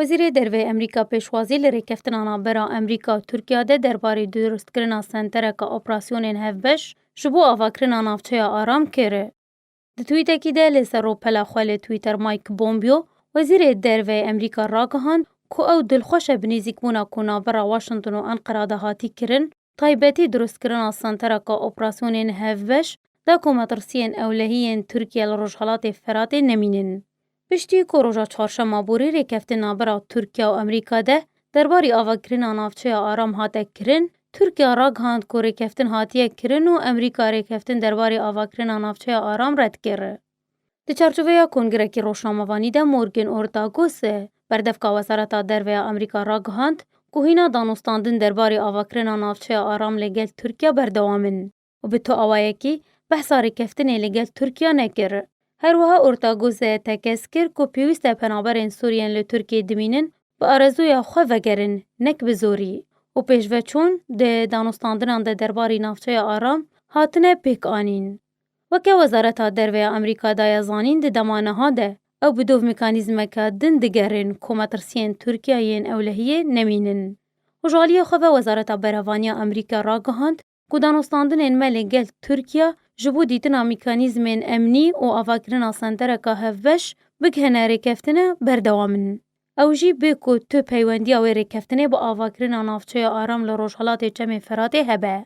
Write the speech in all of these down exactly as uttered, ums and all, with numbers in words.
Wezîrê Derve yê Amerîka pêşwazî li rêkeftina navbera Amerîka û Tirkiya de derbarê dirustkirina sentereke operasyonên hevbeş ji bo avakirina navçeya Aram kir. Di twîtekî de li ser rûpela xwe li Twitter Mike Pompeo, Wezîrê Derve yê Amerîka ragihand ku ew dilxweş e bi nêzîkbûna ku navbera Washington û Enqera de hatî kirin, taybetî dirustkirina sentereke operasyonên hevbeş da ku metirsiyên ewlehî yên Tirkiye li Rojhelatê Feratê nemînin. Piştî ku roja çarşema borî rêkeftin navbera Tirkiye û Amerîka de derbarî avakirina navçeya Aram hate kirin, Tirkiye ragihand ku rêkeftin hatiye kirin û Amerîka rêkeftin derbarî avakirina navçeya Aram red kir. Di çarçoveya kongrekî rojnamevanî de Morgan Ortagus, berdevka Wezareta Derve ya Amerîka ragihand ku hîna danûstandin derbarî avakirina navçeya Aram li gel Tirkiye berdewam in û bi tu awayekî behsa rêkeftinê li gel Tirkiye nekir. Her wiha Ortagus tekez kir ku pêwîst e penaberên Sûriyên li Tirkiyê dimînin bi arezuya xwe vegerin, nek bi zorî û pêşveçûn di danûstandinan de derbarî navçeya Aram hatine pêk anîn. Weke Wezareta Derve ya Amerîka daye zanîn, di dema niha de ew bi dov mekanîzmeke din digerin ku metirsiyên Tirkiye yên ewlehiyê nemînin. Û ji aliyê xwe ve Wezareta Berevaniya Amerîka ragihand ku danûstandinên me li gel Tirkiye ji bo dîtina mekanîzmên emnî û avakirina sentereke hevbeş bigihene rêkeftine berdewam in. Ew jî bê ku tu peywendiya wê rêkeftinê bi avakirina navçeya Aram li Rojhelatê Çemê Feratê hebe.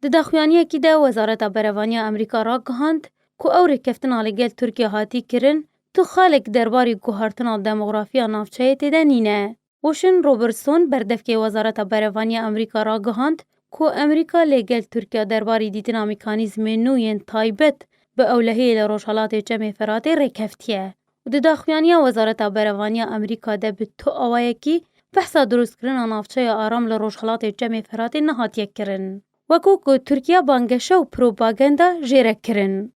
Di daxuyaniyekî de Wezareta Berevaniya Amerîka ragihand ku ew rêkeftina li gel Tirkiye hatî kirin, tu xalek derbarî guhartina demografiya navçeyê tê de nîne. Ocean Robertson, berdevkê Wezareta Berevaniya Amerîka ragihand ku Amerîka li gel Tirkiye derbarî dîtina mekanîzmên nû yên taybet bi ewlehiyê li Rojhelatê Çemê Feratê rêkeftiye. Û di daxuyaniya Wezareta Berevaniya Amerîka de bi tu awayekî behsa dirustkirina navçeya Aram li Rojhelatê Çemê Feratê nehatiye kirin. Wekû ku Tirkiye bangeşe û propaganda jê re kirin.